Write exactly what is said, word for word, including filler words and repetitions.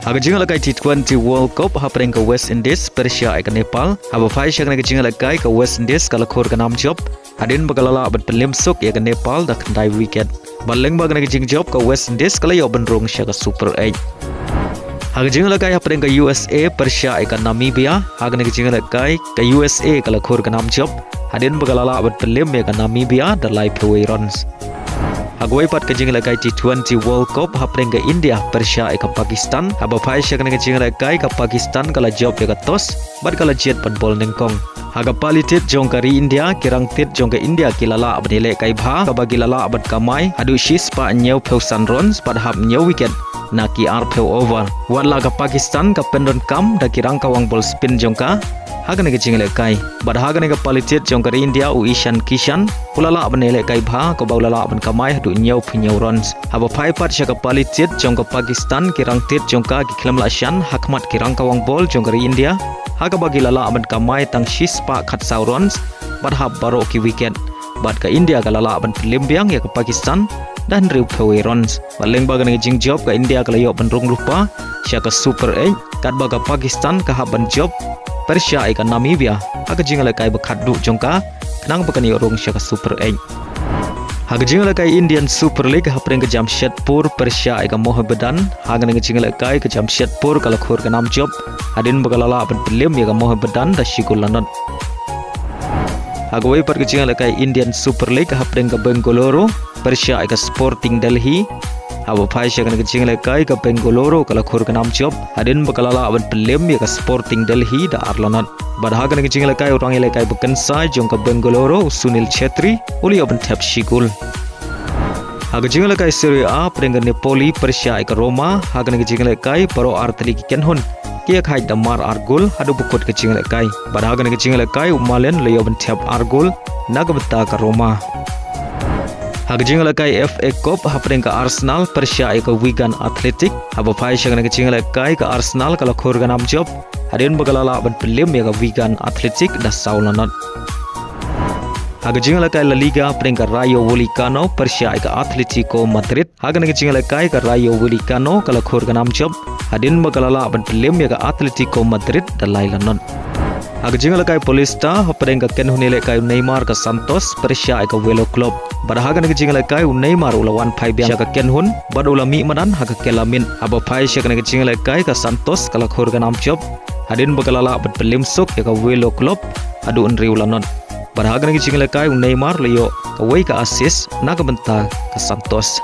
Ha ka jingïalehkai T twenty World Cup hapdeng ka West Indies pyrshah ïa ka Nepal, haba phai sha kane ka jingïalehkai ka West Indies ka la khur ka nam jop hadien ba ka la lah ban pynliem suk ïa ka Nepal da khyndai wicket. Bad lyngba kane ka jingjop ka West Indies ka la ïoh ban rung sha ka Super Eight. Ha ka jingïalehkai hapdeng ka U S A pyrshah ïa ka Namibia, ha kane ka jingïalehkai ka U S A ka la khur ka nam jop hadien ba ka la lah ban pynliem ïa ka Namibia da laiphew wei runs. Ha kawei pat ka jingïalehkai T twenty World Cup hapdeng ka India pyrshah ïa ka Pakistan, haba phai sha kane ka jingïalehkai ka Pakistan ka la jop ïa ka toss bad ka la jied ban bol nyngkong. Ha ka pali thied jong ka ri India, ki rangthied jong ka India ki la lah ban ïalehkai bha, kaba ki la lah ban kamai haduh shispah hynñiewphew san runs bad hap hynñiew wicket na ki arphew over. Wat la ka Pakistan ka pyndonkam da ki rangkawang bol spin jong ka ha kane ka jingïalehkai. Bad ha kane ka pali thied jong ka ri India u Ishan Kishan u la lah ban ïalehkai bha, kaba u la lah ban kamai haduh hynñiewphew hynñiew runs. Haba phai pat sha ka pali thied jong ka Pakistan, ki rangthied jong ka ki khlem lah shan ha khmat ki rangkawang bol jong ka ri India, ha kaba ki la lah ban kamai tang shispah khatsaw runs bad hap baroh ki wicket. Bad ka India ka la lah ban pynliem biang ïa ka Pakistan da hynriewphew wei runs. Bad lyngba kane ka jingjop ka India ka la ïoh ban rung lypa sha ka Super Eight, katba ka Pakistan ka hap ban jop pyrshah ïa ka Namibia ha ka jingïalehkai ba khatduh jong ka, khnang ba kan ïoh rung sha ka Super Eight. Ha ka jingïalehkai Indian Super League hapdeng ka Jamshedpur pyrshah ïa ka Mohammedan, ha kane ka jingïalehkai ka Jamshedpur ka la khur ka nam jop hadien ba ka la lah ban pynliem ïa ka Mohammedan da shi gol la nod. Ha kawei pat ka jingïalehkai Indian Super League hapdeng ka Bengaluru pyrshah ïa ka Sporting Delhi, haba phai sha kane ka jingïalehkai ka Bengaluru ka la khur ka nam jop hadien ba ka la lah ban pynliem ïa ka Sporting Delhi da ar la nod. Bad ha kane ka jingïalehkai u rangïalehkai ba kynsai jong ka Bengaluru u Sunil Chhetri u la ïoh ban thep shi gol. Ha ka jingïalehkai Serie A hapdeng ka Napoli pyrshah ïa ka Roma, ha kane ka jingïalehkai baroh artylli ki kynhun ki ïakhaid da mar ar gol haduh ba kut ka jingïalehkai. Bad ha kane ka jingïalehkai u Malen u la ïoh ban thep ar gol na ka bynta ka Roma. Ha ka jingïalehkai F A Cup hapdeng ka Arsenal pyrshah ïa ka Wigan Athletic, haba phai sha kane ka jingïalehkai ka Arsenal ka la khur ka nam jop hadien ba ka la lah ban pynliem ïa ka Wigan Athletic da saw la nod. Ha ka jingïalehkai La Liga hapdeng ka Rayo Vallecano pyrshah ïa ka Atletico Madrid, ha kane ka jingïalehkai ka Rayo Vallecano ka la khur ka nam jop hadien ba ka la lah ban pynliem ïa ka Atletico Madrid da lai la nod. Ha ka jingïalehkai Paulista hapdeng ka kynhun ïalehkai u Neymar ka Santos pyrshah ïa ka Velo Club. Bad ha kane ka jingïalehkai u Neymar u la wan phai biang sha ka kynhun bad u la mih madan ha ka kylla miet, haba phai sha kane ka jingïalehkai ka Santos ka la khur ka nam jop hadien ba ka la lah ban pynliem suk ïa ka Velo Club haduh hynriew la nod. Bad ha kane ka jingïalehkai u Neymar u la ïoh kawei ka assist na ka bynta ka Santos.